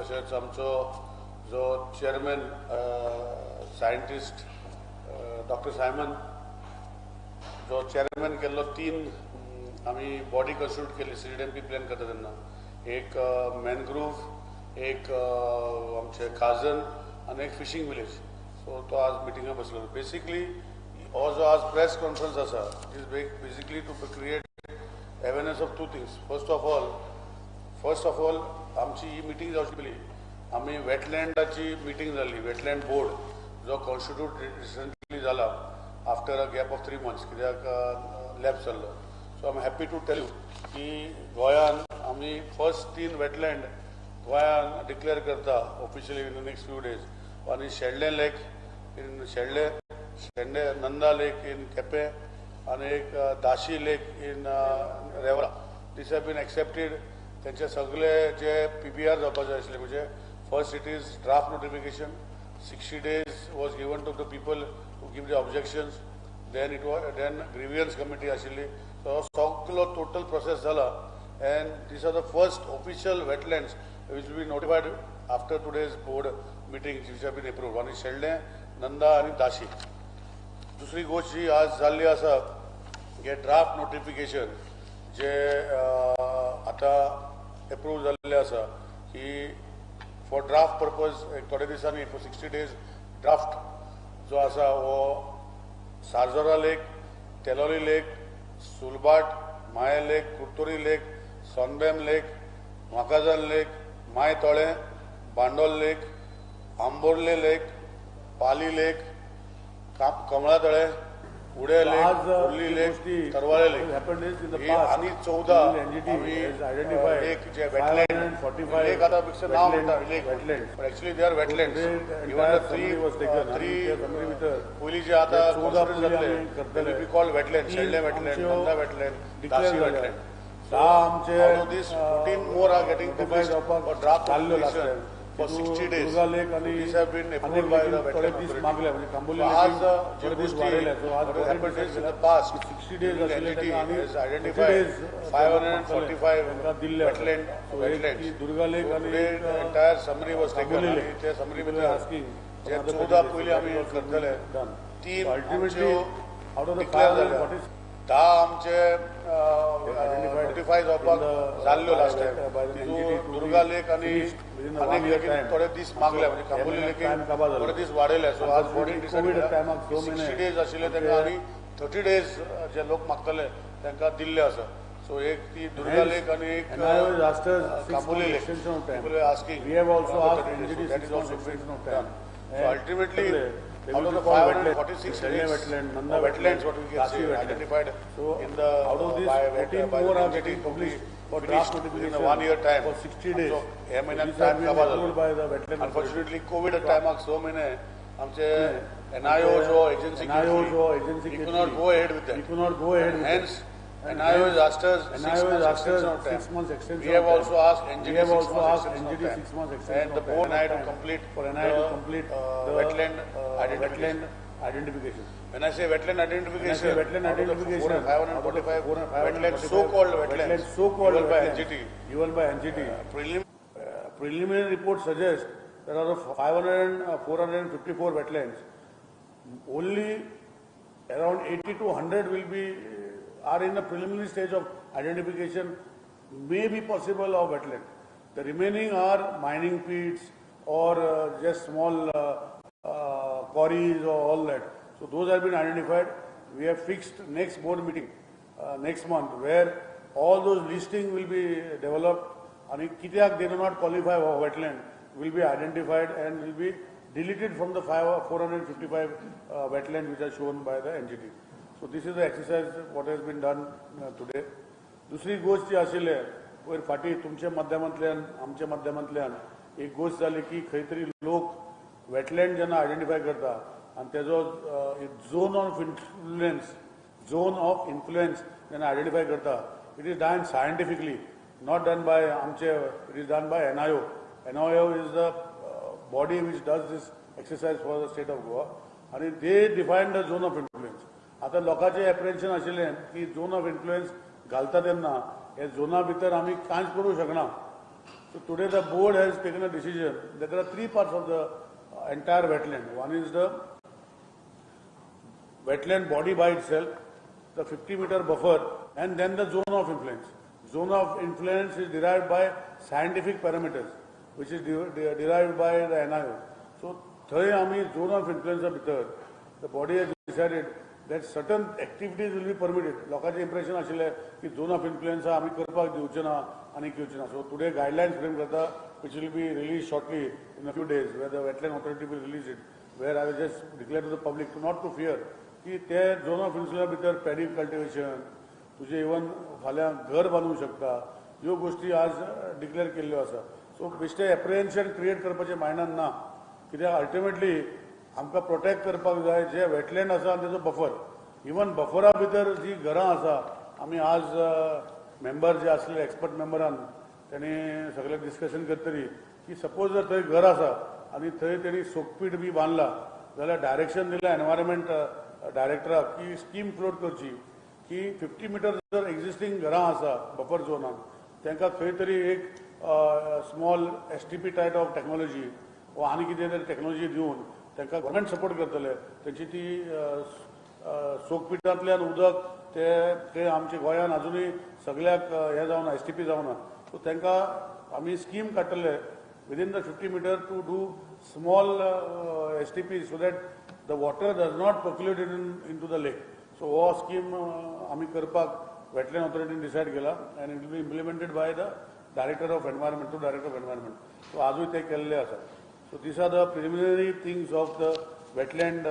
तशेंच आमचो जो चेअरमॅन सायंटिस्ट डॉक्टर सायमन जो चेअरमॅन केल्लो, तीन आमी बॉडी कन्स्टिट्यूट केली सीडीएमपी प्लॅन करता तेन्ना. एक मॅनग्रूव, एक आमचे खाजन आनी एक फिशींग विलेज. सो तो आज मिटिंगा बसलो. बेसिकली हो जो आज प्रेस कॉन्फरन्स आसा, it is basically to create awareness of two things. First of all, आमची ही मिटींग जावची पयली आमी वेटलँडाची मिटींग जाली. वेटलँड बोर्ड जो कॉन्स्टिट्यूट रिसंटली जाला after a gap of 3 months, कित्याक लॅप्स जाल्लो. So I'm happy to tell you की गोंयान आमी फर्स्ट तीन वेटलँड गोंयान डिक्लेअर करता officially in the next few days. One is Shedle Lake in Shedle, Shende Nanda Lake in Quepem आनी एक दाशी lake in Revra. This have been accepted. तेंचे सगळे जे पीपीआर जावपाचे आसले, म्हणजे first it is draft notification, 60 days was given to the people to give the objections, then grievance committee आशिल्ली. So सगलो total process जाला and these are the first official wetlands which will be notified after today's board meeting, which have been approved. One is Shelde, Nanda आनी दाशी. दुसरी गोश्ट जी आज जाल्ली आसा, हे ड्राफ्ट नोटिफिकेशन जे आतां एप्रूव जाल्ले आसा की फॉर ड्राफ्ट पर्पज एक थोड्या दिसांनी फॉर 60 डेज ड्राफ्ट जो आसा हो सारजोरा लेक, तेलोली लेक, सुलबाट, माये लेक, कुर्तोरी लेक, सोनबेम लेक, म्हाकाजन लेक, माय तोळें, बांडोल लेक, आंबोर्ले लेक, पाली लेक, कमळा तळे, उडे लेक, आज उर्ली ही लेक, गोष्टी तरवाळे लेक happened is in the he past, आणि 14 NGT आम्ही has identified lake J wetland 545 लेक, आता पेक्षा नाव म्हणटा लेक, wetlands. But actually they are wetlands. Today, the even entire the three summary was taken. Three आणि त्या summary भितर पयलीं जे आता जे 14 कॉन्स्टिट्यूट पयलीं जातले आमी करतले, be called wetland. तीन शेल्डें वेटलँड, आमच्यो नंदा वेटलँड, declare दाशी जाल्या. वेटलँड. 10 आमचे Out of these, 14 more are getting notify published जावपाक for draft जाल्ल्यो last notification time. for 60 days. Durga lake आणि These have been approved अनेक by the लेकीन थोडे wetland दीस authority. मागले, म्हणजे कांबोली So आज लेकीन जे थोडे दीस गोष्टी वाडयले. So आज what board happened is in the decide past, 60 days आशिल्ले NGT तांकां आनी has 30 identified days 545 तांकां दिल्ले. wetland So एक wetlands. ती दुर्गा लेक So आणि today एक, the entire summary was taken Kamboli आणि lake. त्या summary People भितर are asking J for another 14 30 days. पयलीं आमी That also करतले, done. तीन So ultimately, आमच्यो out of the declare जाल्या. 540 10 आमचे identified notify जावपाक in the- जाल्ल्यो last by the time. NGT to Durga be lake आणि finished within a अनेक one year लेकीन time. थोडे दीस मागले, म्हणजे कांबोली ह्या लेकीन time काबार जालो. थोडे दीस वाडयले. सो आज बॉडी डिसायड Covid टायमाक स 60 म्हयने डेज आशिल्ले तांकां आनी 30 डेज जे लोक मागतले तांकां दिल्ले आसा. सो एक ती दुर्गा लेक आणि एक NIO has asked us 6 Kamboli months lake. Extension of time. People are asking We have also for asked 30 days. NGT So that 6 is months also extension of been time. done. So ultimately, They out will of be the called wetland, 546 Shelle lakes, wetland, Nanda or wetlands, wetland, what we can Dashi say, wetland. Identified So, in the out of this, by, 14 by more the are NGT getting to be published for finished draft within a notification one year time. For 60 days. So, हे म्हयन्याक These have time been काबार approved जालो. By the wetland authority. Unfortunately, Covid टायमाक 6 म्हयने आमचे NIO जो agency NIO जो agency we could not go ahead with that. We could not go ahead with Hence, that. NIO has asked us 6 NIO has months asked extension us of time. 6 months extension We have of time. Also asked NGT We have 6 also months asked extension of NGT time. 6 months extension And the of board time. NIO to complete For NIO to the, complete the wetland identification. Wetland identification. When I say wetland When I identification, say wetland out of the identification, 545 out of the wetlands, 545 so-called wetlands, wetlands, so-called given by wetlands, NGT, given by NGT. Prelim Preliminary report suggests there are 500 and, 454 wetlands. Only around 80 to 100 will be are in the preliminary stage of identification, may be possible of wetland. The remaining are mining pits or just small quarries or all that. So those have been identified. We have fixed next board meeting next month, where all those listing will be developed आणि कित्याक they do not qualify for wetland will be identified and will be deleted from the 455 wetland which are shown by the NGT. So this is the exercise what has been done today. दुसरी गोष्ट जी आशिल्ली, वयर फाटीं तुमच्या माध्यमांतल्यान, आमच्या माध्यमांतल्यान एक गोश्ट जाली की खंय तरी लोक वेटलँड जेन्ना आयडेंटिफाय करता आनी तेजो zone of influence जेन्ना आयडेंटिफाय करता, it is done scientifically, not done by आमचे, it is done by NIO. NIO is the body which does this exercise for the state of Goa आणि they define the zone of influence. आतां लोकांचें एप्रिहेन्शन आशिल्लें की zone of influence घालता तेन्ना हे झोना भितर आमी कांयच करूंक शकना. So today the board has taken a decision that there are three parts of the entire wetland. One is the wetland body by itself, the 50-meter buffer, and then the zone of influence. Zone of influence is derived by scientific parameters, which is derived by the NIO. So, थंय आमी zone of influence भितर the body has decided that certain activities will be permitted. लोकांचें impression आशिल्लें की zone of influence आमी करपाक दिवचे ना आनी घेवचे ना. So today guidelines frame करता, which will be released shortly in a few days, where the wetland authority will release it, where I will just declare to the public to not to fear की ते zone of इन्फ्लुएन्सा भितर paddy cultivation, तुजें even फाल्यां घर बांदूंक शकता, ह्यो गोश्टी आज डिक्लेअर केल्ल्यो आसा. सो बेश्टें एप्रिहेन्शन क्रिएट करपाचें मायंडान ना, कित्याक अल्टिमेटली आमकां प्रोटेक्ट करपाक जाय जे वेटलँड आसा आनी तेजो बफर. इवन बफरा भितर जी घरां आसा, आमी आज मेंबर जे आसले एक्सपर्ट मेंबरान तेणी सगळें डिस्कशन करतरी की सपोज जर थंय घर आसा आनी थंय तेणी सोकपीट बी बांदला जाल्यार डायरेक्शन दिलां एनवायरमेंट डायरेक्टराक की स्कीम फ्लोट करची की 50 मिटर जर एक्झिस्टींग घरां आसा बफर झोनान, तांकां खंय तरी एक small STP type of technology वा आनी कितें तरी टॅक्नॉलॉजी दिवन तांकां गव्हर्मेंट सपोर्ट करतले, तेंची ती सोकपिटांतल्यान उदक ते ते आमच्या गोंयान अजुनूय सगळ्याक हें जावना, एसटीपी जावना. सो तांकां आमी स्कीम काडटले within the 50 meter to do small STP so that the water does not percolate into the lake. So हो स्कीम आमी करपाक वेटलँड ऑथॉरिटीन डिसायड केला and it will be implemented by the director of environment to director of environment. So आजूय ते केल्ले आसा. So these are the preliminary things of the wetland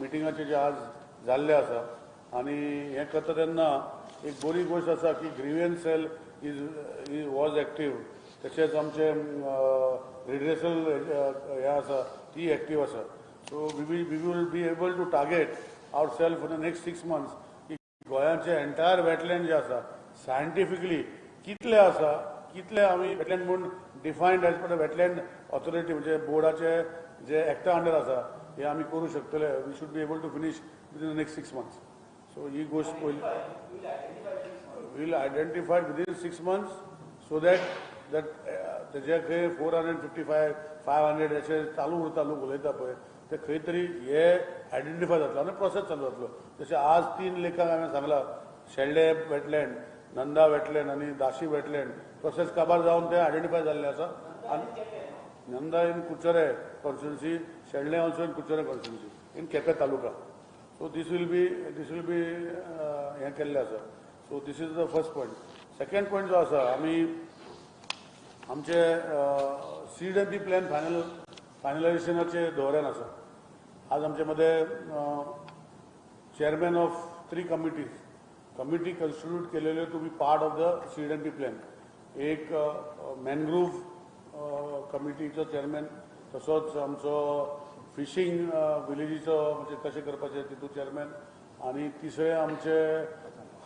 मिटिंगाचे जे आज जाल्ले आसा. आनी हें करता तेन्ना एक बरी गोश्ट आसा की grievance cell is was active, तशेंच आमचे रिड्रेसल हें आसा ती एक्टीव आसा. So we will be able to target our self for the next 6 months की गोंयाचे एंटायर वेटलँड जे आसा सायंटिफिकली कितले आसा, कितले आमी वेटलँड म्हूण defined as per the wetland authority, म्हणजे बोर्डाचे जे एक्टा अंडर आसा, हे आमी करूं शकतले. We should be able to finish within the next 6 months. So ही गोश्ट पयली will identify within 6 months so that तेजे खंय 455, 500 अशे चालू उरता, लोक उलयता पळय, ते खंय तरी हे आयडेंटिफाय जातलो आनी प्रोसेस चालू जातलो. जशें आज तीन लेकांक हांवें सांगलां, शेल्डे वेटलँड, नंदा वेटलँड आनी दाशी वेटलँड, प्रोसेस काबार जावन ते आयडेंटिफाय जाल्ले आसा. आनी Nanda in Curchorem constituency, Shelde also in Curchorem constituency, in Quepem taluka. So this will be हें केल्लें आसा. So this is the first point. Second point जो आसा, आमी आमचे सीडीएमपी प्लॅन फायनलायझेशनाचे धोरण आसा. आज आमचे मदें chairman of three committees, committee constitute केलेल्यो to be part of the CDMP plan. एक मॅनग्रूव्ह कमिटीचो चेअरमॅन, तसोच आमचो फिशींग विलेजीचो म्हणजे कशें करपाचें तितूंत चेअरमॅन, आनी तिसरें आमचे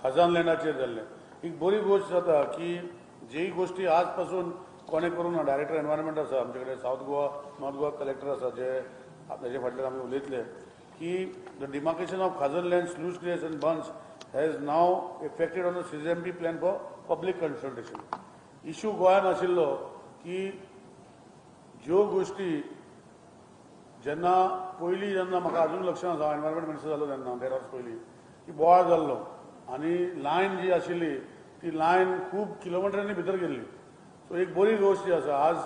खजान लँडाचेर जाल्लें. एक बरी गोश्ट जाता की जी गोश्टी आज पासून कोणें करूंक ना, डायरेक्टर एनवायरमेंट आसा आमचे कडेन, south Goa, north Goa collector आसा, जे ताजे फाटल्यान आमी उलयतले की the demarcation of khazan land, sluice gates and bunds has now effected on the CDMP plan for public consultation. Issue गोंयान आशिल्लो की ज्यो गोश्टी जेन्ना पयलीं, जेन्ना म्हाका अजून लक्षात आसा, एनवायरमेंट मिनिस्टर जालो तेन्ना देड वर्स पयलीं की बोवाळ जाल्लो आनी लायन जी आशिल्ली ती लायन खूब किलोमिटरांनी भितर गेल्ली. सो एक बरी गोश्ट जी आसा, आज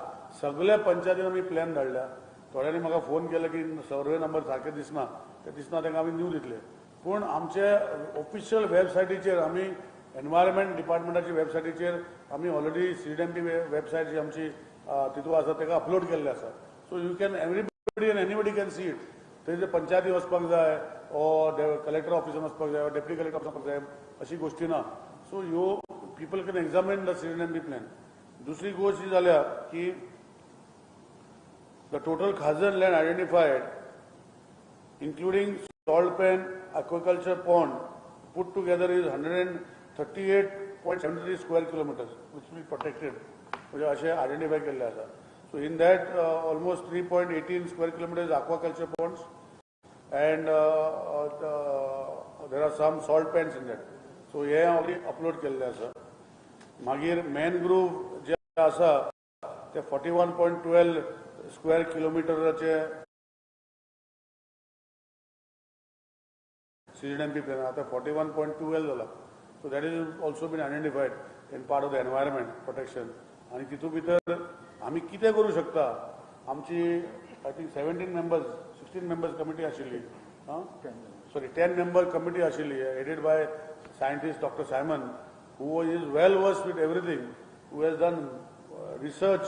सगळ्या पंचायतीन आमी प्लॅन धाडल्या. थोड्यांनी म्हाका फोन केला की सर्वे नंबर सारके दिसना, ते दिसना, तांकां आमी न्यू दितले. पूण आमचे ऑफिशियल वेबसायटीचेर, आमी एनवायरमेंट डिपार्टमेंटाच्या वेबसायटीचेर आमी ऑलरेडी सीडीएमपी वेबसायट जी आमची तितूंत आसा, ताका अपलोड केल्ले आसा. So you can everybody and anybody can see it. थंय जे पंचायती वचपाक जाय ओ कलेक्टर ऑफिसान वचपाक जाय, डेप्युटी कलेक्टर ऑफिसान वचपाक जाय अशी गोश्टी ना. So you people can examine the CDMP plan. दुसरी गोश्ट ही जाल्या की the total khazan land identified, including salt pan, aquaculture pond put together, is 138.73 square kilometers, which will be protected, म्हणजे अशें आयडेंटिफाय केल्लें आसा. So in that almost 3.18 square kilometers aquaculture ponds and there are some salt pans in that. So hey already upload केल्लें आसा. मागीर मॅनग्रूव्ह जे आसा ते 41.12 square किलोमिटराचे सीझीडीएमपी plan आतां 41.12 जाला. So that is also been identified in part of the environment protection. आनी तितूंत भितर आमी कितें करूं शकता, आमची I think 17 members 16 members committee आशिल्ली, सॉरी 10 मेंबर कमिटी आशिल्ली, headed by scientist doctor Simon, who is well versed with everything, who has done research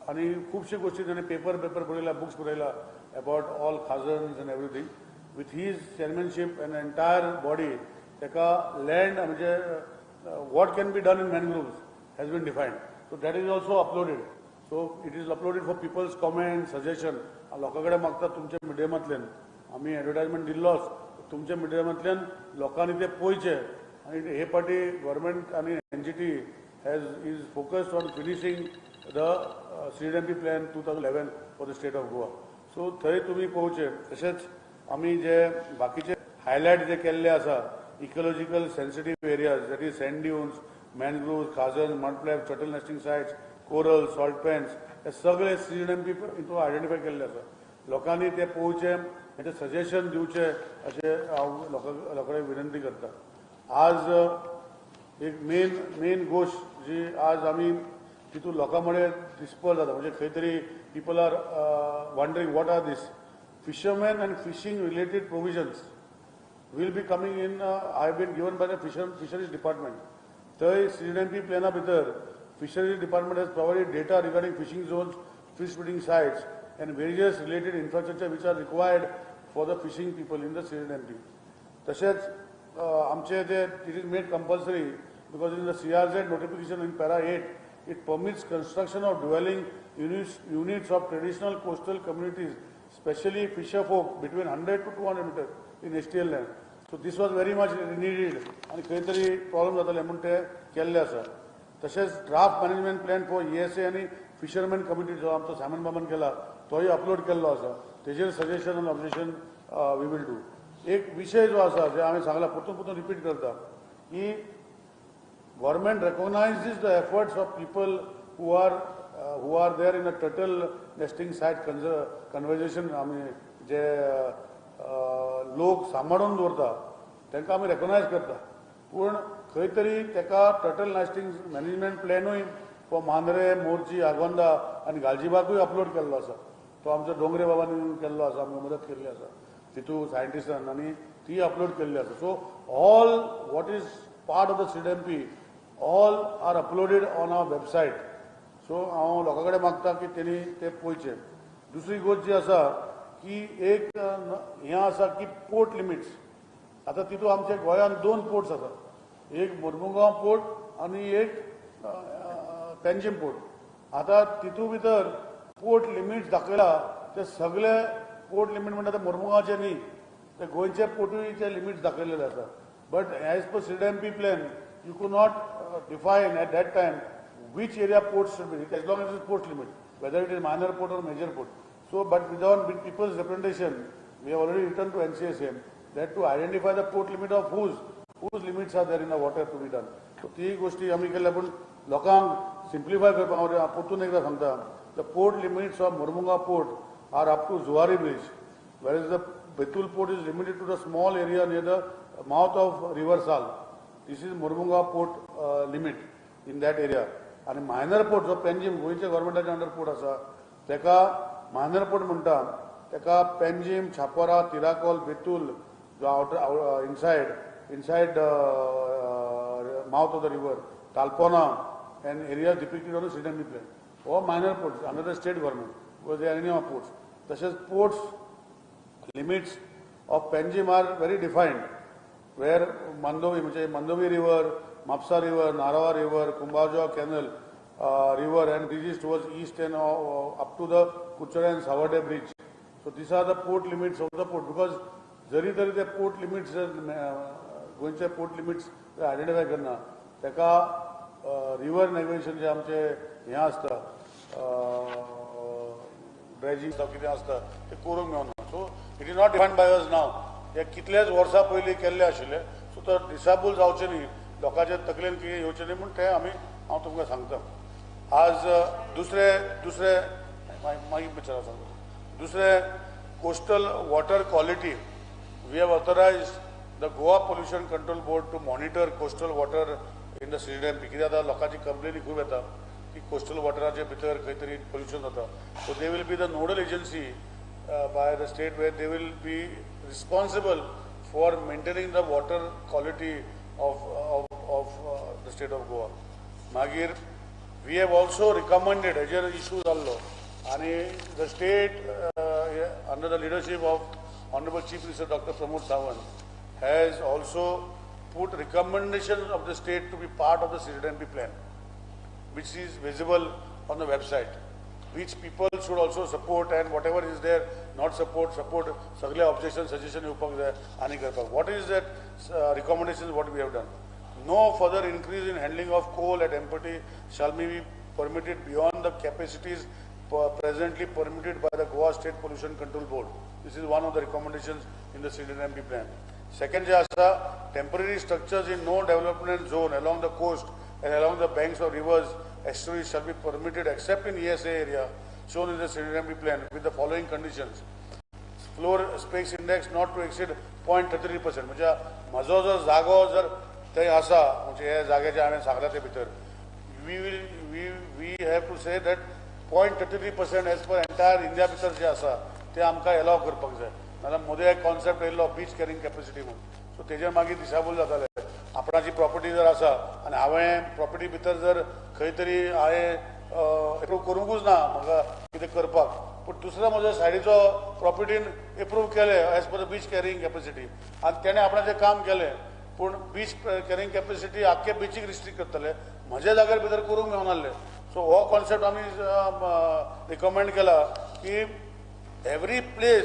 आनी खुबशे गोश्टी ताणें पेपर बरयला, बुक्स बरयला about all khazans and everything. With his chairmanship and entire body ताका land म्हणजे what can be done in mangroves has been defined. So that is also uploaded. So it is uploaded for people's comment, suggestion. लोकां कडेन मागता तुमच्या मिडियमांतल्यान, आमी advertisement दिल्लोच, तुमच्या मिडियमांतल्यान लोकांनी ते पळोवचें. आनी हे फावटी गव्हर्मेंट आनी NGT is focused on finishing the CDMP plan 2011 for the state of Goa. So थंय तुमी पळोवचें. तशेंच आमी जे बाकीचे हायलायट जे केल्ले आसा ecological sensitive areas, that is sand dunes, mangroves, khazan, mudflat, turtle nesting sites, coral, salt pans, हे सगळे सीडीएमपी हितून आयडेंटिफाय केल्ले आसा. लोकांनी ते पळोवचें, हेचे सजेशन दिवचें अशें हांव लोकां कडेन विनंती करता. आज एक मेन गोश्ट जी आज आमी तितून लोकां मडें डिस्पर्स जाता, म्हणजे खंय तरी people are wondering what are this fishermen and fishing related provisions will be coming in. I have been given by the fisheries department. थंय सीडीएमपी प्लॅना भितर fisheries department has provided data regarding fishing zones, fish breeding sites and various related infrastructure which are required for the fishing people in the CDMP. तशेंच आमचे ते it is made compulsory because in the CRZ notification in para 8 it permits construction of dwelling units of traditional coastal communities, specially fisher folk, between 100 to 200 metre in STL land. So this was very much needed आनी खंय तरी problem जाताले म्हूण ते केल्ले आसा. तशेंच draft management plan for ESA आनी फिशरमॅन कमिटी जो आमचो सायमन बाबान केला तोय अपलोड केल्लो आसा. तेजेर सजेशन आनी ऑब्जेक्शन we will do. एक विशय जो आसा जे हांवें सांगला, परतून परतून रिपीट करता की government recognises the efforts of people who are there in a turtle nesting site conservation. आमी जे लोक सांबाळून दवरता तांकां आमी रेकॉग्नायज करता, पूण खंय तरी ताका टर्टल नेस्टिंग मॅनेजमेंट प्लॅनूय फॉर मांद्रे, मोरजी, आगोंदा आनी गालजीबागूय अपलोड केल्लो आसा. तो आमचो डोंगरे बाबांनी केल्लो आसा, आमकां मदत केल्ली आसा तितू सायंटिस्टान, आनी ती अपलोड केल्ली आसा. So all what is part of the CDMP all are uploaded on our website. So हांव लोकां कडेन मागता की तेणी ते पळोवचें. दुसरी गोश्ट जी आसा की एक हें आसा की पोर्ट लिमिट्स. आतां तितूंत आमच्या गोंयांत 2 पोर्ट्स आसा, एक मुर्मुगांव पोर्ट आनी एक पेंजीम पोर्ट. आतां तितूंत भितर पोर्ट लिमिट्स दाखयला ते सगळे पोर्ट लिमीट म्हणटा ते मुर्मुगांवचे न्ही, ते गोंयचे पोर्टूचे लिमिट्स दाखयलेले आसा. But as per CDMP plan you could not define at that time which area port should be, as long as is port limit, whether it is minor port or major port. So but without with people's representation we have already written to NCSM that to identify the port limit of whose limits are there in the water to be done. So ती गोष्टी आमी केल्या, पूण लोकांक simplify करपाक हांव परतून एकदां सांगता, the port limits of Mormugao port are up to Zuari bridge, whereas the Betul port is limited to the small area near the mouth of river Sal. This is Mormugao port limit in that area. आनी minor port जो पेंजीम गोंयच्या गव्हर्मेंटाच्या under port आसा ताका minor port म्हणटा, ताका पेंजीम, छापोरा, तिराकोल, बेतूल जो outer inside mouth of the river, Talpona and area depicted on CDMP plan. हो minor ports under the state government because they are any of ports. तशेंच ports limits of Panjim are very defined, where Mandovi म्हणजे Mandovi river, Mapusa river, Narava river, Kumbharjua canal river and bridges towards east and up to the Curchorem and Savarde bridge. So these are the port limits of the port, because जरी तरी ते port limits गोंयचे port limits identify करना ताका river navigation जे आमचे हें आसता dredging जावं कितें आसता तें करूंक मेळना. So it is not defined by us now. हे कितलेच वर्सां पयलीं केल्ले आशिल्ले. सो तो डिसाबल जावचें न्ही, लोकांच्या तकलेन कितें येवचें न्ही म्हूण तें आमी हांव तुमकां सांगता. आज दुसरे दुसरे मागीर विचारा सांगता. दुसरे, coastal water quality. We have authorised the Goa Pollution Control Board to monitor coastal water in the CDMP, कित्याक आतां लोकांची कंप्लेनी खूब येता की कोस्टल वॉटराचे भितर खंय तरी पोल्युशन जाता. So they will be the nodal agency by the state, where they will be responsible for maintaining the water quality of the state of Goa. मागीर we have also recommended, हेजेर issue जाल्लो आनी the state, under the leadership of Honourable Chief Minister Doctor Pramod Sawant, has also put recommendation of the state to be part of the CDMP plan, which is visible on the website, which people should also support, and whatever is there, not support, support, सगळे objection, suggestion येवपाक जाय आनी करपाक. What is that recommendation, what we have done? No further increase in handling of coal at MPT shall be permitted beyond the capacities presently permitted by the Goa State Pollution Control Board. This is one of the recommendations in the CDMP plan. Second जे आसा, temporary structures in no development zone along the coast and along the banks of rivers, estuaries shall be permitted except in ESA area shown in the CDMP plan, with the following conditions. Floor space index not to exceed 0.33%. म्हणजे म्हजो जो जागो जर थंय आसा, म्हणजे हे जाग्याचे हांवें सांगला ते भितर, we have to say that 0.33% as per entire India भितर जे आसा ते आमकां एलाव करपाक जाय. नाजाल्यार मदीं एक कॉन्सेप्ट येयल्लो बीच कॅरिंग कॅपॅसिटी म्हणून, सो तेजेर मागीर दिसाबूल जाताले. आपणाची प्रॉपर्टी जर आसा आनी हांवें प्रॉपर्टी भितर जर खंय तरी हांवें एप्रूव करूंकूच ना म्हाका कितें करपाक, पूण दुसऱ्या म्हज्या सायडीचो प्रॉपर्टीन एप्रूव केलें as per the beach carrying capacity आनी तेणें आपणाचें काम केलें, पूण बीच कॅरिंग कॅपॅसिटी आख्खे बिचीक रिस्ट्रिक्ट करतले, म्हज्या जाग्यार भितर करूंक मेळनासलें. सो हो कॉन्सेप्ट आमी रिकमेंड केला की एवरी प्लेस